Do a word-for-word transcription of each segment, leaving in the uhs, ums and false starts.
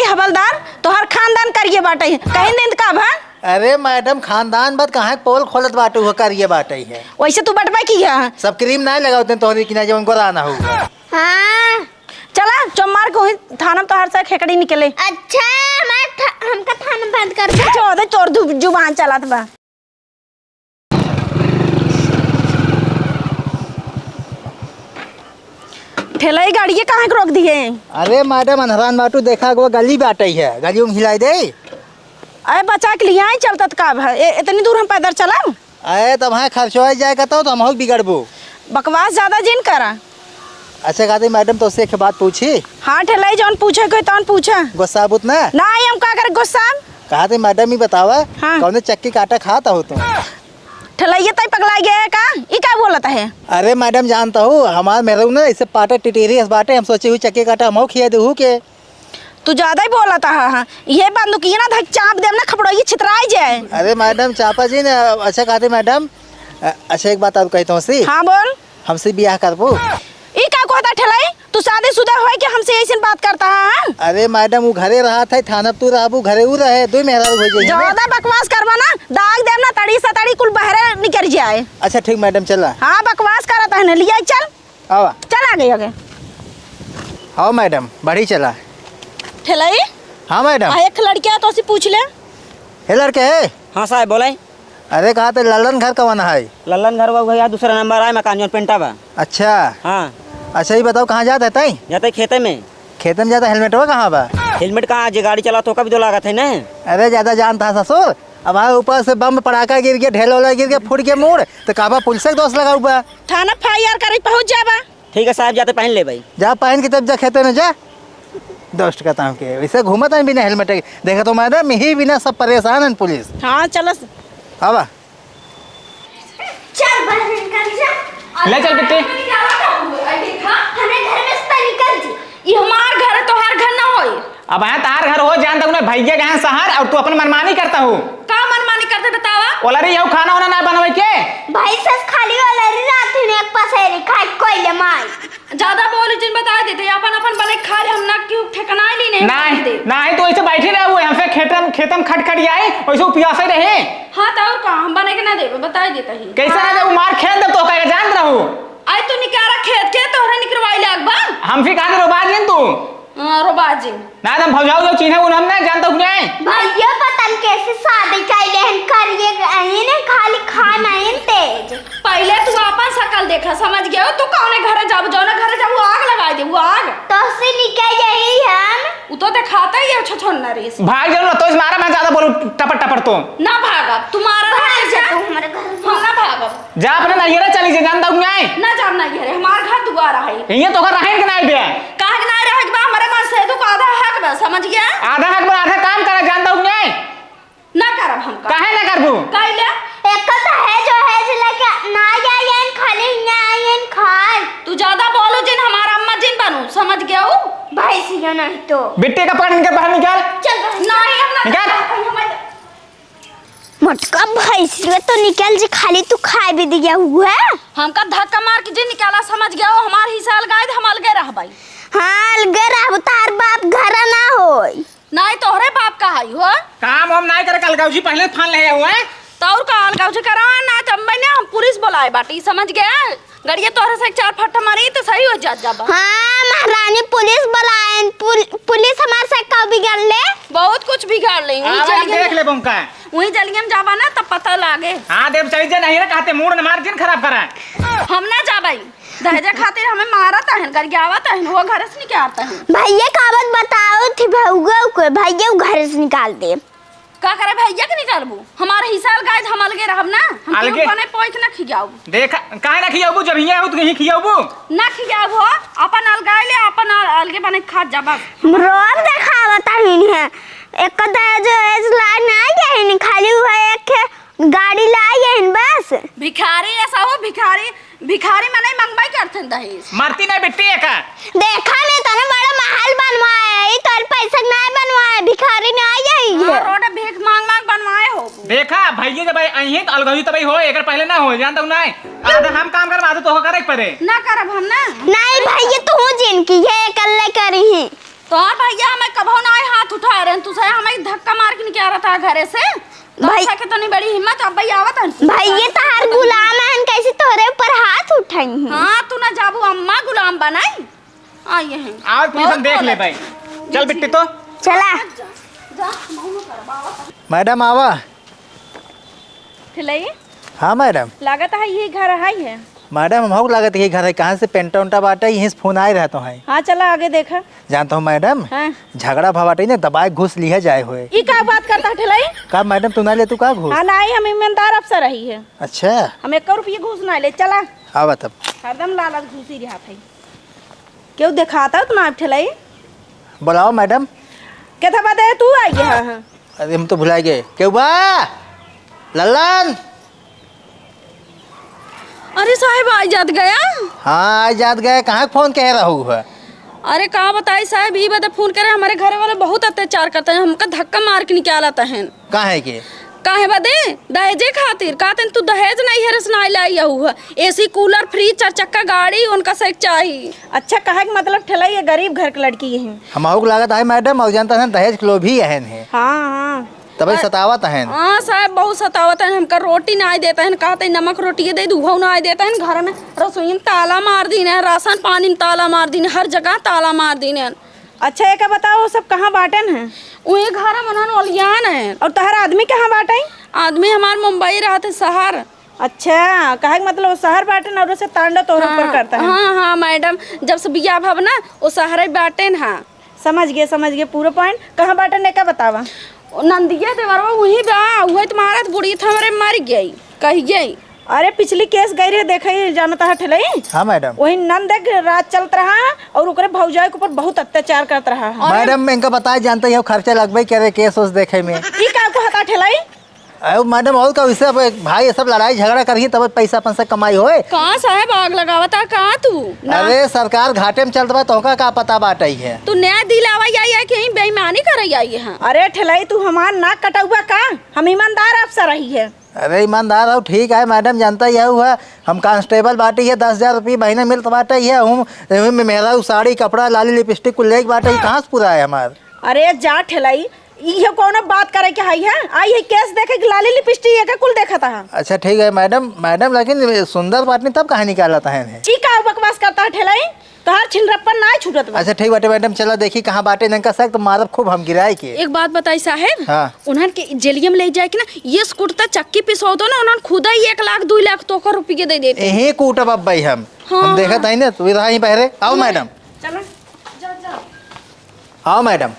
हवलदार, तोहर खानदान करिए बाटे, कहीं दिन का भा? अरे मैडम, खानदान बद कहाँ पोल खोलत बाटे, वो करिए बाटे है। वैसे तू बटवा की है? सब क्रीम ना लगावते तोहरे की ना, जवन गोरा ना होगा। हाँ। चला, चोमार को ही थाना में तोहर से खेकड़ी निकले। अच्छा, हमार था-, हमका थाना बंद कर दे। चौदह तोर दु-, जुबान चलत बा। ठेलई गाड़िए काहे के रोक दिए? अरे मैडम, अनहरान बाटू, देखा वो गली बाटे है, गली में हिलाई दे। अरे बचा के लिया ही चलत का अब है? ए-, इतनी दूर हम पैदल चलब? अरे तब हाँ खर्चवा जाए का तो, तो हम बिगड़बो। बकवास ज्यादा जिन करा। अच्छा कहते मैडम, तो उससे एक बात पूछी? हाँ ठेलई, जौन पूछे कोई तौन पूछा। गुस्सा बुत ना? ना आई हम का करे गुस्सा। कहते मैडम ही बतावा, हाँ। कौने चक्की काटा खाता हो तुम? ठेलैया तई पगला गया है का? ई का बोलत है? अरे मैडम, जानता हूँ, हमार मेहरारू ना ऐसे पाटा टिटेरी अस बाटे, हम सोचे हुई चक्की काटा हमहू खिया देहू के। तू ज्यादा ही बोलत है, हाँ। ये बंदूकिया ना धक चाप देम ना, खपड़ोई छितराई जाए। अरे मैडम, चापा जी ने, अच्छा कहते मैडम, अ-, अच्छा एक बात और कहता हूँ सी। हाँ बोल। हमसे बियाह करबू? ई का कहता ठेलई? तू शादीशुदा होए के हमसे ऐसे बात करता है, हाँ? अरे मैडम, वो घरे रहत है, थाना तू रहबू, घरे ऊ रहे, दो मेहरारू हो जाइए। ज्यादा बकवास करबा ना, दाग देम ना, तड़ी सतड़ी कुल बहरे निकल जाए। अच्छा ठीक मैडम, चला। हाँ, बकवास करत है ना, लिया चल। आवा। चल आगे, आगे। आओ मैडम, बढ़ी चला। ठेलई? हाँ मैडम। आ, एक लड़किया तो से पूछ ले। हे लड़के है? हाँ साहब, बोले। अरे, कहा थे लल्लन घर कवन है? लल्लन घर वो भैया दूसरा नंबर आए मकान जौन पेंटा बा। अच्छा। हाँ। अच्छा, ये बताओ, कहाँ जात है तई? जाते खेते में। खेते में जाता, हेलमेटवा कहाँ बा? हेलमेट कहाँ, जे गाड़ी चलात ओका भी तो लागत है ना। अरे, ज्यादा जानता है ससुर। अब हाँ, ऊपर से बम पड़ाका गिर गया, ढेल वाला गिर गया, फूट गया मूड़, तो कहबा पुलिस के दोष लगाऊ बा। थाना F I R करे पहुँच जाबा। ठीक है साहब, जाते पहन ले भाई। जा पहन के तब जा खेते में जा। दोस्त का ताम के वैसे घूमत है बिना हेलमेट के। देखा तो मैडम, यही बिना सब परेशान है पुलिस। हाँ, चलो। आवा। चल, बाहर निकल जा। ले चल, बिट्टी। देखा, हमें घर में से निकल जी। ये हमार घर है, तोहार घर ना होई। अब है तार घर हो, जान तक उन्हें भैया गए हैं शहर और तू अपन मनमानी करता हो। का मनमानी करते बतावा? ओलरी यहू खाना वाना ना बनवे के? भाई सस खाली ओलरी रात में एक पसेरी खाई कोई ले माई। ज्यादा बोल जिन बता देते, अपन अपन बने खा ले, हम ना क्यों ठिकाना ही नहीं, नहीं, नहीं दे। नहीं, तो ऐसे बैठे रहे हुए, हमसे खेतम, खेतम खटखट आए, वैसे वो पियासे रहे। हाँ, तो और का, हम बने के ना देबे, बताई देता ही। कैसे ना दे, वो मार खेल दे तो कहेगा, जान रहो। आई तू निकारा खेत के, तोहरे निकरवाई लाग बा। हम फिर कहा रोबा जिन तू। हाँ, रोबा जिन। ना, तुम भौजाऊ जो चीन्हे, उन्हें हम नहीं जानता हूँ, नहीं। भैया पता नहीं कैसे शादी कैले हन, करिए अहिन, खाली खाना अहिन तेज। पहले तू आपन शकल देखा, समझ गयो? तू कौने घरे जाबू, जौने घरे जाबू, आग लगाई देबू, आग। तोहसे निकल जाई हम। उ तो देखाता ही है, छछोन्ना रीस। भाग जाओ ना, तो इस मारा मैं ज्यादा बोलूं, टपर टपर तो। ना भागब, तुम्हारा भाग रहे जा। तू हमारे घर में। हम ना भागब। जा अपने नैहरे चली जा, जानता हूँ मैं। ना जाब नैहरे, हमार घर दुआरा है। ये तो घर रहन के नहीं बे। काहे के नहीं रहे के बा, हमारे मन से दुख आधा हक बा, समझ गया? आधा हक बा, आधा काम करे, जानता हूँ मैं। ना करब हम काम। काहे ना करबू? कैले? एक तो है जो है जिला के ना जाएन, खाली ना आएन खाए। तू ज्यादा बोलो जिन, हमारा अम्मा जिन बनू, समझ गया हो? भाई सिया नहीं तो। बिट्टे का पकड़ इनके बाहर निकाल। चल, नहीं, हम ना निकाल। करब, हम मोटका भैंसिया तो निकल जी, खाली तू खाए भी दिया हुआ। हमका धक्का मार के जी निकाला, समझ गया हो, हमार हिस्सा अलगाए दे, हम अलगे रहबाई। हाँ, अलगे रहबू, तार बाप घर ना होई। नाई तोहरे बाप का हई हो। काम हम नाई करे, अलगाऊ जी पहले फान ले हुए। तो और का अलगाऊ जी करा ना, जब मैंने हम पुलिस बुलाए बाटी, समझ गया? गड़िया तोहरे से एक चार फट्टा मारी तो सही हो जात जाबा। हाँ, महारानी पुलिस बुलाएन, पुल-, पुलिस हमार से का बिगाड़ ले? बहुत कुछ बिगाड़ ले। वही आवे, हम जलियन देख ले बंका। वही जलियन जाबा ना तब पता लागे। हाँ, देव चली जा नहीं रे, कहते मूड न मार जिन खराब करा। हम ना जाबाई। दहेजा खातिर हमें मारत अहन, गरियावत अहन, वो घर से निकालत अहन। भैया का बात बताओ थी भौगो को, भैया वो घर से निकाल दे। का करे भैया के निकालबू? हमारे हिस्सा अलगाए, हम अलगे रहब ना। हम अलगे? केहू बने पोइत ना खियाऊ। देखा, काहे ना खियाबू? जब हियाँ हो तो कहीं खियाबू? ना खियाऊ हो, अपन अलगाए ले, अपन अल-, अलगे बने खा जा बस। रोब देखावत अहिन है। एक दहेज वहेज लाए ना अहिन, खाली वो एक गाड़ी लाए अहिन बस। भिखारी ऐसा हो, भिखारी भिखारी मनई मंगबई करथन दहेज। मरती नहीं बिट्टी एका। देखा नहीं तने बड़ा महल बनवाए, ई तोर पैसा नहीं बनवाए, भिखारी नहीं आई हाँ, है। रोड भीख मांग मांग बनवाए हो। देखा भैया जब आई हैं तो अलगही तबई हो, एकर पहले ना हो, जानता हूँ नहीं। आधा हम काम करब, आधा तोहका करे के पड़े। ना करब हम ना। नहीं भैया तू जिनकी है, अकेले करी ही। तोहार भैया हमें कभो ना आए हाथ उठा तू साहेब हमें धक्का मार के निकाला था घरे से। भाई, तोहरा के तनी बड़ी हिम्मत, अब भाई आवत हन। भाई, ये तहार गुलाम हन, कैसे तोहरे ऊपर हाथ उठाई हैं? हाँ, तू ना जाबू अम्मा गुलाम बनाई। आ, ये हैं। और पुलिस हम बहुत देख ले बोलत। भाई। चल बिट्टी तो। चला। जा, जा, जा, मैडम आवा। ठेलई? हाँ मैडम। लागत है ये घर है, है? मैडम, हमहू लागत है ये घर है। कहाँ से पेंटा उंटा बाटे, यहीं से फोन आए रहत है। हाँ, चला आगे देखा। जानत हो मैडम, हाँ। झगड़ा भवा बाटे ना, दबाए घूस लिहा जाए होए। ई का बात करता है ठेलई? का मैडम, तू ना ले तू का घूस? हाँ, नाहीं, हम ईमानदार अफसर रही है। अच्छा। हम एको रुपये घूस ना ले, चला। आवा तब। हरदम लालच घूसी रहत है। केहू देखाता तो ना ठेलई? बुलाओ मैडम। केथा बदे तू आई गया है? अरे हम तो भुला गए। केहू बा? लल्लन? अरे साहेब, आई जात गया? हाँ, आई जात गया। कहाँ फोन कहे रहू है? अरे का बताई साहेब, ई बदे फोन करे, हमारे घरे वाले बहुत अत्याचार करते हैं, हमका धक्का मार के निकालत हैं। काहे के? काहे बदे? दहेजे खातिर। कहते हैं, "तू दहेज नहीं है, रस नहीं लाई आहू है। एसी, कूलर, फ्रिज, चार चक्का गाड़ी उनका से चाही।" अच्छा, कहे के मतलब ठेलई ये गरीब घर के लड़की है। हमहू के लागत है मैडम, और जानत हैं दहेज के लोभी अहन है। हाँ, हाँ। तबे सतावत अहन। हाँ साहेब, बहुत सतावत अहन। हमका रोटी नहीं देत अहन, कहते हैं, "नमक रोटी दे दू", उहउ नहीं देत अहन। घर में रसोई में ताला मार दीन है, राशन पानी में ताला मार दीन है, हर जगह ताला मार दीन है। अच्छा, एका बताओ, वो सब कहाँ बाटेन हैं? वही घर में उन्हन ओलियान हैं। और तोहर आदमी कहाँ बाटे? आदमी हमार मुंबई रहत है, शहर। अच्छा, कहे के मतलब वो शहर बाटेन और उसे तांडव तोहरे ऊपर हाँ, करता है। हाँ, हाँ, मैडम, जब से बियाह भव ना, वो शहर ही बाटेन, हाँ। समझ गए, समझ गए, पूरा point। कहाँ बाटेन, एका बतावा। वो नंदिया देवरवा वही बा, वही तो मारत बुढ़ी था, हमरे मर गई, कह गई। अरे, पिछली केस गई रहे, देखे ही जानता है ठेलई। हाँ, मैडम। वही नंद एक राज चलत रहा और ओकरे भौजाई के ऊपर बहुत अत्याचार करत रहा है। अरे मैडम, इनका बताए जानते हो, खर्चा लगबे करे केस ओस देखे में। ई का कहता ठेलई? अरे मैडम, और का, वैसे अब एक भाई ये सब लड़ाई झगड़ा करही तब पैसा अपन से कमाई होए। कहाँ साहेब आग लगावता, कहाँ तू? ना। अरे सरकार घाटे में चलत बा, तोहका का पता बाटई है? तू न्याय दिलावा आई है कि यहीं बेईमानी करे आई है? अरे ठेलई, तू हमार नाक कटउबा का? हम ईमानदार अफसर रही है। अरे ईमानदार हो, ठीक है मैडम, जानता ही है, हम कांस्टेबल बाटी है, दस हजार रुपये महीने मिलत बाटे है, हम एहू में मेहरारू साड़ी, कपड़ा, लाली, लिपस्टिक कुल लेके बाटे, ई कहाँ से पूरा है हमार? अरे जा ठेलई, इहे कौनो बात करे के हई है? आई है केस देखे कि लाली लिपस्टिक एके कुल देखत है। अच्छा ठीक है मैडम, मैडम लेकिन सुंदर बाटनी तब काहे निकालत है इन्हें? ई का बकवास करता है ठेलई? तोहार छिनरप्पन नाय छूटत बा। अच्छा, ठीक बाटे मैडम, चला देखी कहाँ बाटे इनका शक, तो मारब खूब हम गिराए के। एक बात बताई साहेब, हाँ। उन्हन के जेलिया में ले जाए के ना, ये कुर्ता चक्की पिसवा दो ना, उन्हन खुदा ही एक लाख, दुई लाख तोहका रुपये दे देते। यहीं कूटब अब भाई हम। हाँ, हम देखत हाँ। हई ना, तू रहा ही बहरे। आओ मैडम। चलो, जा, जा। आओ मैडम।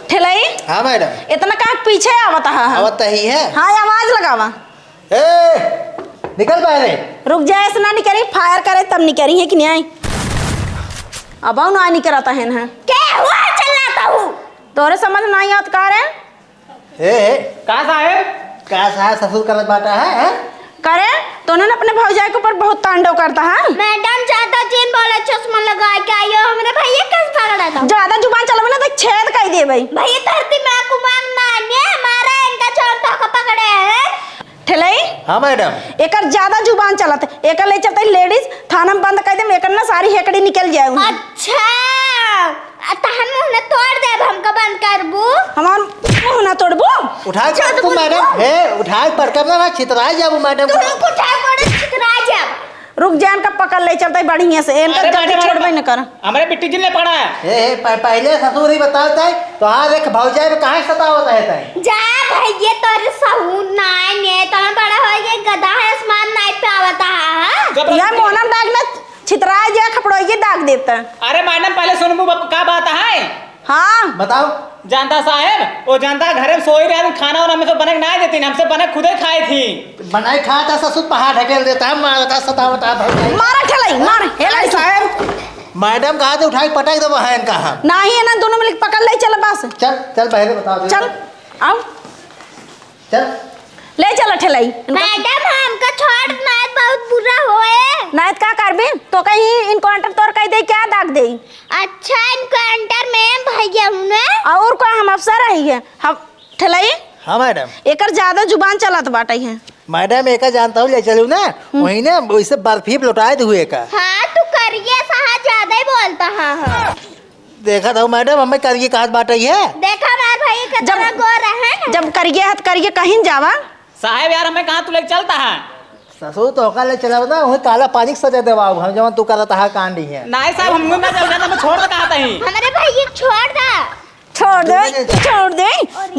ठेलई? हाँ मैडम। इतना का पीछे आवत हा? आवत ही है। हाँ, आवाज लगावा। ए, निकल बाहरे। रुक जा, ऐसे ना निकरी, fire करे तब निकरी है कि नहीं आई? अब ना निकरता है ना। के हुआ चिल्लाता हूँ? तोरे समझ नहीं आवत का रे? ए, ए। का साहेब? का साहेब ससुर करत बाटा है, हैं? करे, तो उन्होंने अपने भौजाई के ऊपर बहुत तांडव करता है। मैडम, ज्यादा जिन बोले, चश्मा लगा के आइयो, हमरे भैया कैसे पकड़ा था? ज्यादा जुबान चलावे ना तो छेद कर देबे। भैया, धरती में कुमान मानिए, हमारा इनका चोर तो को पकड़े हैं। ठेलई? हाँ मैडम। एकर ज्यादा जुबान चलत, एकर ले चलते ladies थाना में बंद कर देम, एकर ना सारी हेकड़ी निकल जाए उन्हें। अच्छा, आ, तहन मुंह न तोड़ देब, हमका बंद करबू। हमार मुंह ना तोड़बू? उठाए चल, पटकू बोल। मैडम, हे, उठाए पटकब ना, ना छितराए जाबू मैडम। तू रुक, उठाए पटक, छितराए जाब। रुक जा, इनका पकड़ ले चलते बढ़िया से, इनका अरे जल्दी मैडम, छोड़बे न कर। हमरे बिट्टी जी ने पकड़ा है। हे, हे, प-, पहले ससुर ही बताओ ताई, तो आज एक भौजाई में काहे सतावत है ताई? जा भैया, तोरे सहूर ना है, ने इतना बड़ा हो गया, गधा है, आसमान नाई पे आवता है, हाँ? चुप रह। या मोहनम दाग ना छितरा जे खपड़ोइये दाग देता। अरे मैडम, पहले सुनबू बप-, का बात है? हाँ। बताओ। जानता साहेब, वो जानता घरे में सोई रहे, खाना वाना हमसे बने के ना देती, हमसे बने खुदे खाई थी। बनाई खाता ससुर पहाड़ ढकेल देता है, मारता सतावता भौजाई। मारा ठेलई, मार, हेला अरे साहेब, मैडम कहा थे उठाई पटक दे बहन का हम। नाही है ना, दोनों मिलके पकड़ ले, चल बस। चल, चल पहले बताओ। चल, आओ। चल। ले चल ठेलई। इनका मैडम, हमका छोड़, नायत बहुत बुरा होए। नायत का करबी? तो कहीं encounter तोर कह दे, क्या दाग दे? अच्छा, encounter में भैया उन्हें। और का, हम अफसर रही है। हम ठेलई? हाँ मैडम। एकर ज्यादा जुबान चलत बाटे है। मैडम, एका जानता हूँ, ले चलू ना, हम्म। वही ना, वैसे बर्फी लौटाए दू एका। हाँ, तू करिए सा कहाँ है? देखत हौ मैडम, हमें करिए कहत बाटे है। देखा हमार भाई के जब, तरह गोर है ना। जब करिए हत करिए कहीं जावा। साहेब यार, हमें कहाँ तू लेके चलता है? ससुर तो ओका ले चलाओ ना, वही काला पानी के सजा देवाओ, हम जवन तू करत हा कांड ही है। नहीं साहेब, हम ना चल जाता, हमें छोड़ दे कहा तही। हमारे भाई ये छोड़ दा। छोड़ दे, छोड़ दे।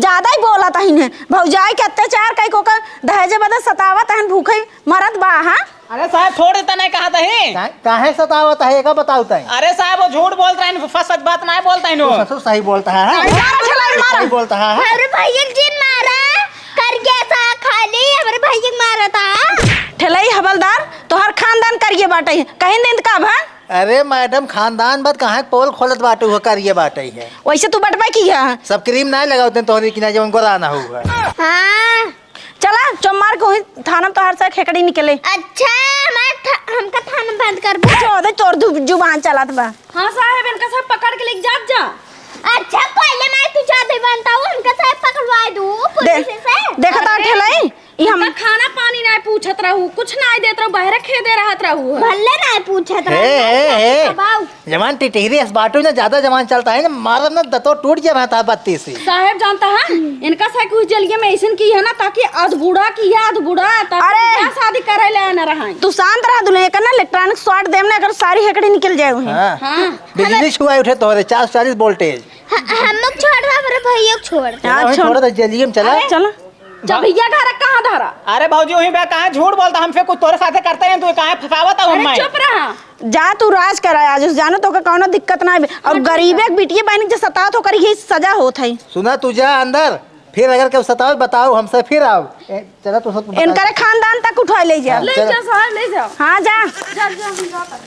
ज्यादा ही बोलत हइन। भौजाई के अत्याचार कई को का दहेजे बदे सतावत हइन, भूखे मरत बा, हाँ? अरे साहेब, छोड़ देता नहीं कहा तही। का-, काहे सतावत है, एका बताओ तई। अरे साहेब, वो झूठ बोलत रहे, फस सच बात नहीं बोलत है नो। तू ससुर सही बोलत है, हाँ? अरे मारा, ठेलाई मारा। सही बोलत है, हाँ? अरे भाई एक जिन मारा, कर गया था खाली, हमारे भाई एक मारा था। ठेलाई हवलदार, तोहर खानदान करिए बाटे, कहीं दिन का भा? अरे मैडम, खानदान बद कहाँ पोल खोलत बाटू हो, करिए बाटे है। वैसे तू बटबे की है। सब क्रीम ना लगावते तोहरे कि ना जवन गोरा ना हुआ। हाँ। चला, चोमार के वही थाना में तोहार से खेकड़ी निकले। अच्छा, हमारे था-, हमका थाना बंद कर दे। छोड़ दे, तोर दु-, जुबान चलत बा। हाँ साहेब, इनका सब पकड़ के लेके जात जा। अच्छा, पहले मैं तू जा दे बनता हूँ, इनका सब पकड़वा दू दे, पुलिस से। देखा ता अरे, ठेलाई, ई हम हमका खाना पानी नाय पूछत रहू, कुछ नाय देत रहू, बहरे खेदे रहत रहू। भले नाय पूछत हे, रहू, हे, हे। दबाऊ। जवान टिटहिरी अस बाटू ना, ज्यादा जवान चलता है ना, मारब ना दतो टूट जाए था बत्ती से। साहेब जानता है, इनका साइकिल उस जलिया में ऐसन की है ना, ताकि अधबुढ़ा की है, अधबुढ़ा, ताकि अरे! बियाह शादी करे ले ना रहा। तू शांत रहा दुल्हन, एकर ना electronic shot देम ना, एकर सारी हेकड़ी निकल जाए वहीं। हाँ। हाँ। बिजली छुआ उठे तोहरे, चार सौ चालीस voltage। ह-, हम लोग छोड़ रहा, हमारे भैया को छोड़। हाँ, चला, वहीं छोड़। छोड़ दे, जलिया में चला। अरे, चला। जब भैया घर कहाँ धरा? अरे भौजी, वहीं बे, कहाँ झूठ बोलता, हमसे कुछ तोरे साथे करते हैं, तू कहाँ फंसावत है अरे हमें? चुप रहा। जा तू राज करा आज, जानो तो का कौनो दिक्कत ना है। और हाँ, ठीक गरीबे है। के बिटिया बहन के सतावत होकर यही सजा होत है। सुना तू जा अंदर, फिर अगर केहू सतावे बताओ हमसे, फिर आओ। ए, चला तू सब बता। इनकरे खानदान तक उठा ले जा। हाँ, ले चला। जा साहब, ले जाओ। हाँ जा। जा, जा, हम जाता।